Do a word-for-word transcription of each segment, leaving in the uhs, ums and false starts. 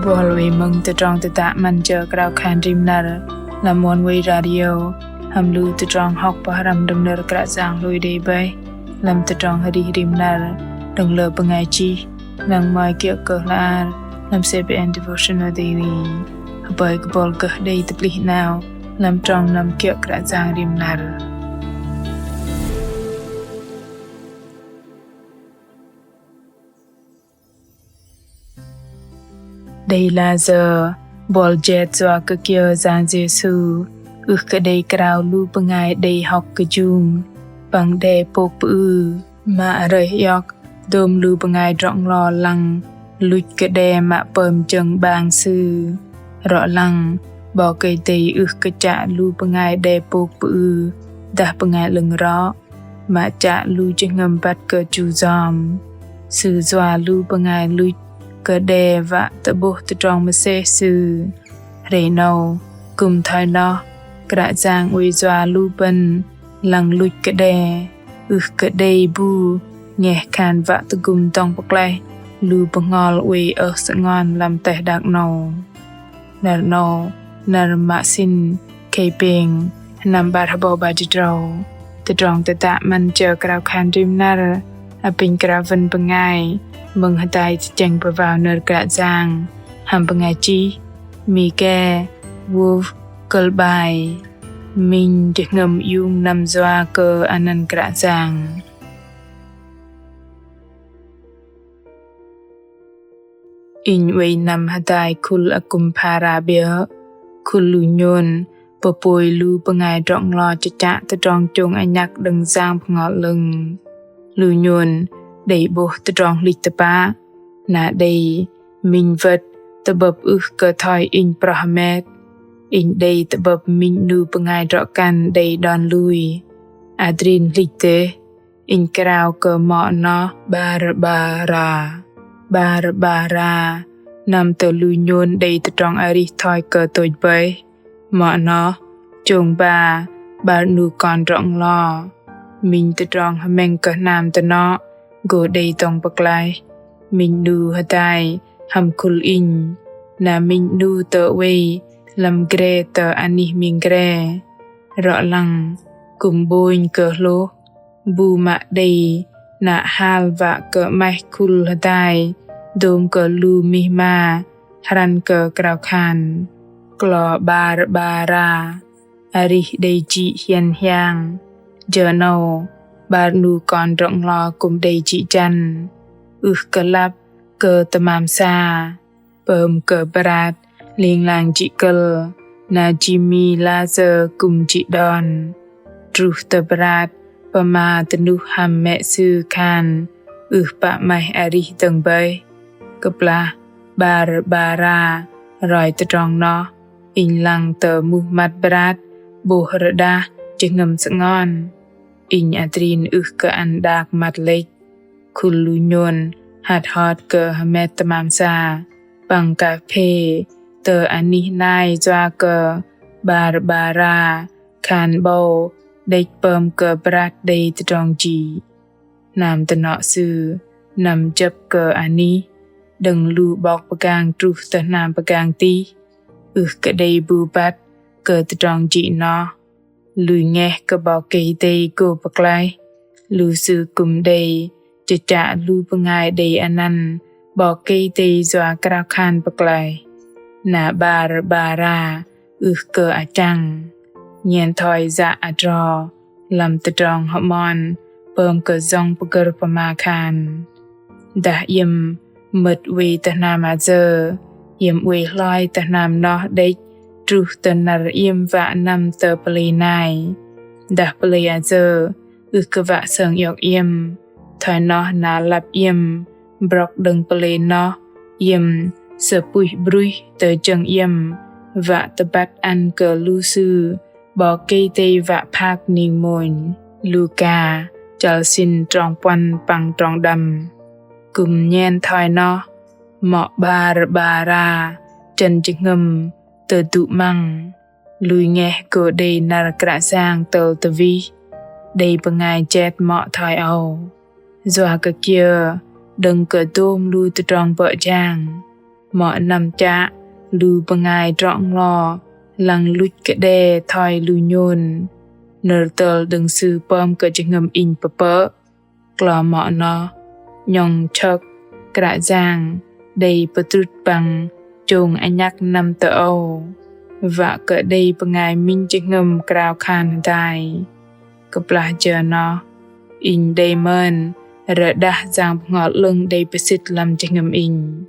Bol wei mơ̆ng tơdrong tơdă 'Măn Jơ Krao Khan Rim Năr lăm Oneway Radio, hăm lu tơdrong hŏk pơhrăm đơ̆ng nơ̆r Kră Yang lui đei bơih lăm tơdrong arih rim năr đơ̆ng lơ bơngai chih, lăng mă kiơ̆ kơ hla bơar lăm C B N Devotional Daily. Hơpơi kơ bol gơh đei tơplih 'nao lăm trong năm kiơ̆ Kră Yang rim năr. Đei layơ bol jet yua kơ kiơ Yang Yêsu ưh kơ đei krao lu bơngai đei hŏk kơjung păng đe pôk pơư, mă rơih iŏk dôm lu bơngai drŏ-nglo lăng luch kơ đe mă pơm jơ̆ng 'bang Sư. Rŏ lăng, 'Bok Kei-Dei ưh kơ chă lu bơngai đe pôk pơư dah bơngai 'lơ̆ng rŏ, mă chă lu jơhngơ̆m băt kơ chu yom. Sư yua lu bơngai luch kơ đe wă tơ'bôh tơdrong mơsêh Sư. Hrei 'nâu, kư̆m thoi noh, Kră Yang oei yua lu bơ̆n lăng luch kơ đe, ưh kơ đei bu ngeh khan wă tơgŭm dŏng pơklaih lu bơhngol oei ơh sơngon lăm teh đak 'nâu. Năr 'nâu, năr mă sĭn khei pêng, sơnăm 'bar hơbâu 'bar jĭt tơdrâu. Tơdrong tơdă 'Măn Jơ Krao Khan Rim Năr apinh krao wơ̆n bơngai mơ̆ng hơdai tơchĕng pơwao nơ̆r Kră Yang hăm bơngai chih Mike Wolf Kölbai. Minh jơhngơ̆m iung năm yua kơ anăn Kră Yang. Inh oei năm hơdai khul akŭm phara 'biơ̆, khul lu nhôn pơpôi lu bơngai drŏ-nglo chơchă tơdrong chông anhăk đơ̆ng Yang Bơhngol 'Lơ̆ng. Lu nhôn đei 'bôh tơdrong hlĭch tơpă, na đei minh wơ̆t tơ'bơ̆p ưh kơ thoi inh proh hơmet. Inh đei tơ'bơ̆p minh 'nu bơngai drŏ-kăn đei đon lui. Adrin hlĭch dêh, inh krao kơ mŏ noh Barbara. Barbara năm tơ lu nhôn đei tơdrong arih thoi kơ tôch bơih. Mŏ noh chông ba 'bar 'nu kon drŏ-nglo. Minh tơdrong hơmĕng kơ hnam tơnŏ gô đei dŏng pơklaih. Minh 'nu hơdai hăm khul inh, na minh 'nu tơ oei lăm gre tơ anih ming gre. Rŏ lăng, kư̆m 'bônh kơ hlôh bu mă đei na hal wă kơ 'maih khul hơdai dôm kơ lu mih ma hrăn kơ krao khan. Klo Barbara arih đei jĭ hian hiang. Jơ 'nâu 'bar 'nu kon drŏ-nglo kư̆m đei jĭ jăn, ưh kơ lăp kơ tơmam sa. Pơm kơ brat ling lang jĭ kơ̆l, na Jimmy Lazar kư̆m jĭ đon. Truh tơ brat pơma tơnuh hăm mĕ sư khan ưh pă 'maih arih dơ̆ng bơih. Kơplah Barbara roi tơdrong noh, inh lăng tơ muh măt brat 'bôh rơđah jơhngơ̆m sơngon. Inh adrin ưh kơ ăn đak măt lĕch. Khul lu nhôn hăt hot kơ hơmet tơmam sa păng ka phê tơ anih nai yua kơ Barbara khan 'bâu đĕch pơm kơ brat đei tơdrong jĭ. Hnam tơnŏ sư năm jơ̆p kơ anih, đơ̆ng lu 'bok pơgang truh tơ hnam pơgang tih, ưh kơ đei bu băt kơ tơdrong jĭ noh. Lui ngeh kơ 'Bok Kei-Dei gô pơklaih, lu sư kư̆m đei chơchă lu bơngai đei anăn 'Bok Kei-Dei yua krao khan pơklaih. Na Barbara ưh kơ achăng, nhen thoi yă adro lăm tơdrong hơmon pơm kơ yŏng pơgơ̆r pơma khan. Dah iĕm mơ̆t oei tơ hnam ayơ, iĕm oei hloi tơ hnam noh đĕch truh tơ năr iĕm wă năm tơ pơlei nai. Dah pơlei ayơ ưh kơ wă sơng iŏk iĕm, thoi noh na lăp iĕm brŏk đơ̆ng pơlei noh iĕm sơpuih bruih tơ jơ̆ng iĕm wă tơbăt ăn kơ lu sư 'Bok Kei-Dei wă phak ning mônh. Luka chăl sĭn trong puăn păng trong đăm. Kư̆m nhen thoi noh, mŏ Barbara chơ̆n jơhngơ̆m tơdu 'măng. Lui ngeh gô đei năr Kră Yang tơl tơwih, đei bơngai jet mŏ thoi âu. Yua kơ kiơ đơ̆ng kơ dôm lu tơdrong bơ̆ jang, Mă năm chă lu bơngai drŏ nglo lăng luch kơ đe thoi lu nhôn. Nơ̆r tơl đơ̆ng Sư pơm kơ jơhngơ̆m inh pơpơ̆. Klo mă noh, 'nhŏng chơ̆k Kră Yang đei pơdrŭt păng chông anhăk năm tơ âu, wă kơ đei bơngai minh jơhngơ̆m krao khan hơdai. Kơplah jơ noh, inh đei mơn rơđah Yang Bơhngol 'Lơ̆ng đei pơsĭt lăm jơhngơ̆m inh.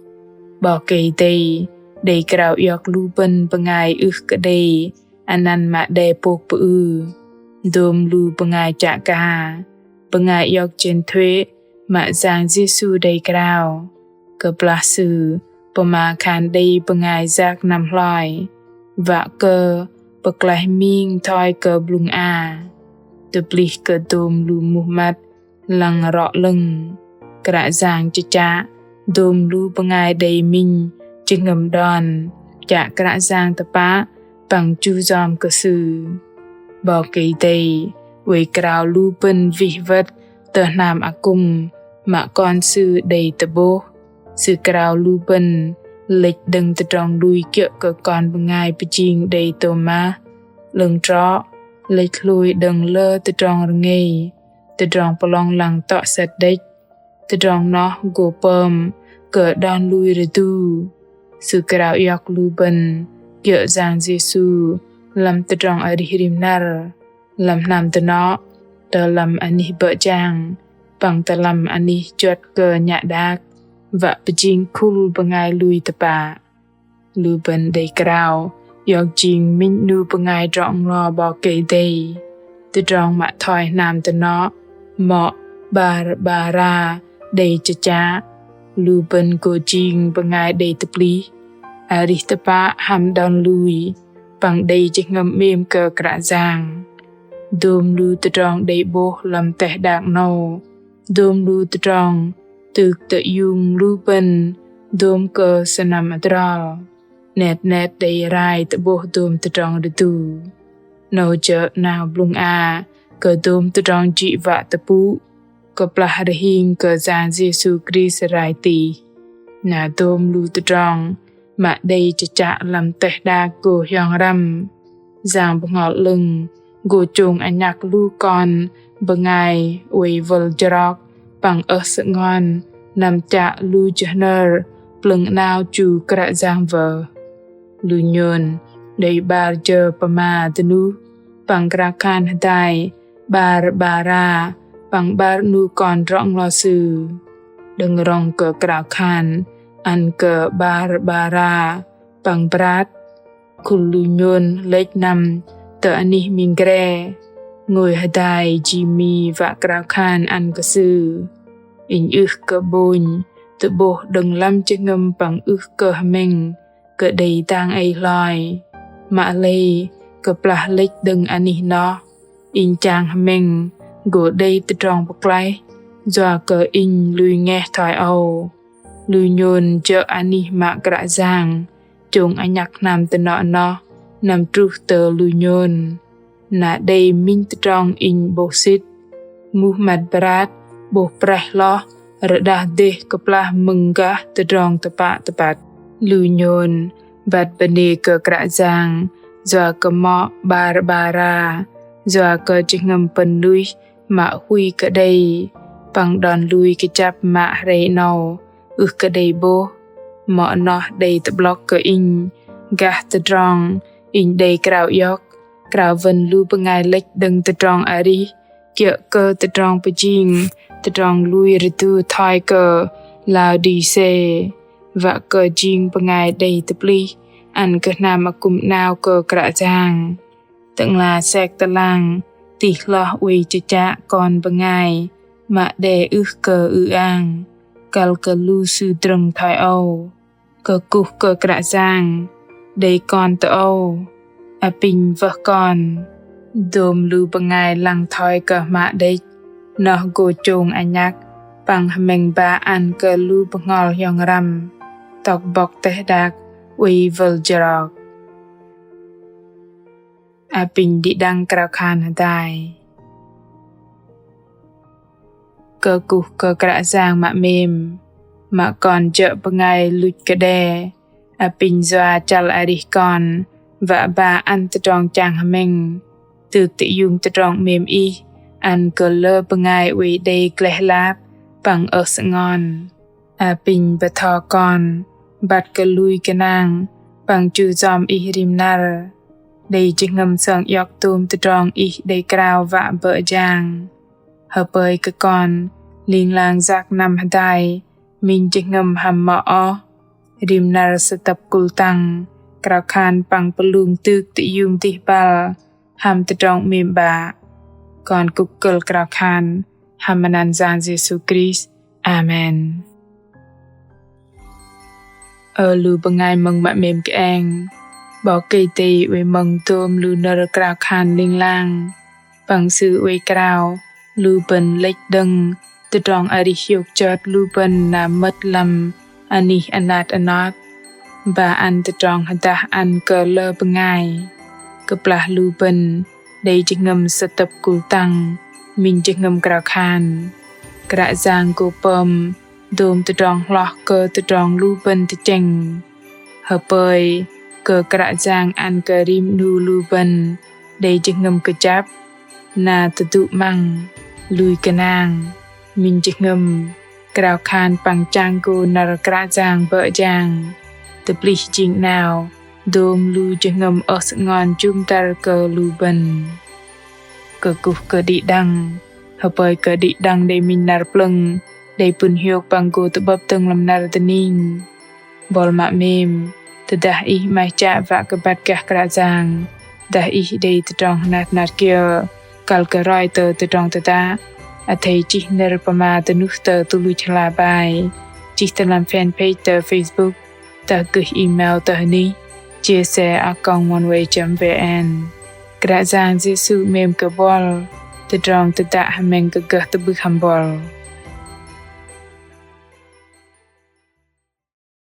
'Bok Kei-Dei đei krao iŏk lu bơ̆n bơngai ưh kơ đei anăn mă đe pôk pơư, dôm lu bơngai chă ka, bơngai iŏk jên thuê̆ mă Yang Yêsu đei krao. Kơplah Sư pơma khan đei bơngai yak năm hloi, wă kơ pơklaih ming thoi kơ blŭng a. Tơplih kơ dôm lu muh măt lăng rŏ 'lơ̆ng, Kră Yang chơchă dôm lu bơngai đei minh jơhngơ̆m đon chă Kră Yang tơpă păng chu yom kơ Sư. 'Bok Kei-Dei oei krao lu bơ̆n wih wơ̆t tơ hnam akŭm mă Kon Sư đei tơ'bôh. Sư krao lu bơ̆n lĕch đơ̆ng tơdrong lui kiơ̆ kơ kon bơngai pơjing đei tôm mah, 'lơ̆ng trŏ, lĕch hlôi đơ̆ng lơ tơdrong rơngei, tơdrong pơlong lăng tŏ sĕt đĕch. Tơdrong noh gô pơm kơ đon lui rơdu. Sư krao iŏk lu bơ̆n kiơ̆ Yang Yêsu lăm tơdrong arih rim năr, lăm hnam dơnŏ, tơ lăm anih bơ̆ jang, păng tơ lăm anih juăt kơ nhă đak, wă pơjing khul bơngai lui tơpă. Lu bơ̆n đei krao iŏk jing minh 'nu bơngai drŏ nglo 'Bok Kei-Dei. Tơdrong mă thoi hnam dơnŏ mŏ Barbara đei chơchă, lu bơ̆n gô jing bơngai đei tơplih, arih tơpă hăm đon lui, păng đei jơhngơ̆m 'mêm kơ Kră Yang. Dôm lu tơdrong đei 'bôh lăm teh đak 'nâu, dôm lu tơdrong tŭk tơiung lu bơ̆n dôm kơ sơnăm adrol, 'net 'net đei rai tơ'bôh dôm tơdrong rơdu. 'Nâu jơ̆ 'nao blŭng a kơ dôm tơdrong jĭ wă tơpŭ, kơplah rơhing kơ Yang Yêsu Krist rai tih. Na dôm lu tơdrong mă đei chơchă lăm teh đak gô hiong răm. Yang Bơhngol 'Lơ̆ng gô chông anhăk lu kon bơngai oei wơl jrok păng ơh sơngon năm chă lu jơhnơr plơ̆ng 'nao chu Kră Yang wơh. Lu nhôn đei 'bar jơ pơma dơnuh păng krao khan hơdai Barbara păng 'bar 'nu kon drŏ nglo sư. Đơ̆ng rŏng kơ krao khan ăn kơ Barbara păng brat, khul lu nhôn lĕch năm tơ anih ming gre, ngôi hơdai Jimmy wă krao khan ăn kơ sư. Inh ưh kơ 'bônh tơ'bôh đơ̆ng lăm jơhngơ̆m păng ưh kơ hơmĕng kơ đei dang ei hloi. Mă lei kơplah lĕch đơ̆ng anih noh, inh chang hơmĕng gô đei tơdrong pơklaih yua kơ inh lui ngeh thoi âu. Lu nhôn jơ̆ anih mă Kră Yang chông anhăk hnam dơnŏ noh năm truh tơ lu nhôn. Na đei minh tơdrong inh 'bôh sĭt. Muh măt brat 'bôh prĕh hloh rơđah dêh kơplah mơ̆ng gah tơdrong tơpă tơpăt. Lu nhôn băt bơnê kơ Kră Yang yua kơ mŏ Barbara, yua kơ jơhngơ̆m pơ̆n nuih mă hui kơ đei păng đon lui kơjăp mă hrei 'nâu ưh kơ đei 'bôh. Mŏ noh đei tơ'blŏk kơ inh gah tơdrong inh đei krao iŏk, krao wơ̆n lu bơngai lĕch đơ̆ng tơdrong arih kiơ̆ kơ tơdrong pơjing tơdrong lui rơdu thoi kơ Laôđisê, wă kơ jing bơngai đei tơplih ăn kơ hnam akŭm 'nao kơ Kră Yang. Tơ'ngla sek tơlang tih hloh oei chơchă kon bơngai mă đe ưh kơ ư-ang, kăl kơ lu sư drơ̆ng thoi âu. Kơkuh kơ Kră Yang, đei kon tơ âu, apinh wơh kon. Dôm lu bơngai lăng thoi kơ hmă đĕch, noh gô chông anhăk păng hơmĕng ba ăn kơ lu bơhngol hiong răm tŏk bŏk teh đak oei wơl jrok. Apinh đĭ đăng krao khan hơdai. Kơkuh kơ Kră Yang mă 'mêm, mă kon jơ̆ bơngai luch kơ đe, Apinh yua chăl arih kon wă ba ăn tơdrong chang hơmĕng, tŭk tơiung tơdrong 'mêm Ih ăn kơ lơ bơngai oei đei gleh lap păng ơh sơngon. Apinh bơtho kon băt kơ lui gơnang păng chu yom Ih rim năr, đei jơhngơ̆m sơng iŏk tôm tơdrong Ih đei krao wă bơ̆ jang. Hơpơi kơ kon ling lang yak năm hơdai minh jơhngơ̆m hăm mơ̆ oh, rim năr sơtơ̆p kul tăng krao khan păng pơlung tŭk tơiung dih băl hăm tơdrong 'mêm 'Bă. Kon kŭk kơ̆l krao khan hăm anăn Yang Yêsu Krist. Amen. Ơ lu bơngai mơ̆ng mă 'mêm kơeng, 'Bok Kei-Dei oei mơ̆ng dôm lu nơ̆r krao khan ling lang. Păng Sư oei krao lu bơ̆n lĕch đơ̆ng tơdrong arih hiôk chơt lu bơ̆n na mơ̆t lăm anih anat anot, ba ăn tơdrong hơdah ăn kơ lơ bơngai. Kơplah lu bơ̆n đei jơhngơ̆m sơtơ̆p kul tăng minh jơhngơ̆m krao khan, Kră Yang gô pơm dôm tơdrong hloh kơ tơdrong lu bơ̆n tơchĕng. Hơpơi kơ Kră Yang ăn kơ rim 'nu lu bơ̆n đei jơhngơ̆m kơjăp, na tơdŭ 'măng, lui gơnang, minh jơhngơ̆m krao khan păng chang gô năr Kră Yang bơ̆ jang. Tơplih jing 'nao dôm lu jơhngơ̆m ơh sơngon jŭm dăr kơ lu bơ̆n. Kơkuh kơ đĭ đăng, hơpơi kơ đĭ đăng đei minh năr plơ̆ng, đei pŭn hiôk păng gô tơ'bơ̆p dơ̆ng lăm năr dơning. Bol mă 'mêm, tơdah ih 'maih chă wă kơ băt gah Kră Yang, dah ih đei tơdrong hơnat hơnat kiơ kăl kơ roi tơ tơdrong tơdă, athei chih nơ̆r pơma dơnuh tơ tơluch hla bơar, chih tơ lăm fanpage tơ Facebook, dah gơih email tơ hơnih chia sẻ a còng oneway chấm vn. Kră Yang Yêsu 'mêm kơ bol, tơdrong tơdă hơmĕng kơ gơh tơ'bưh hăm bol.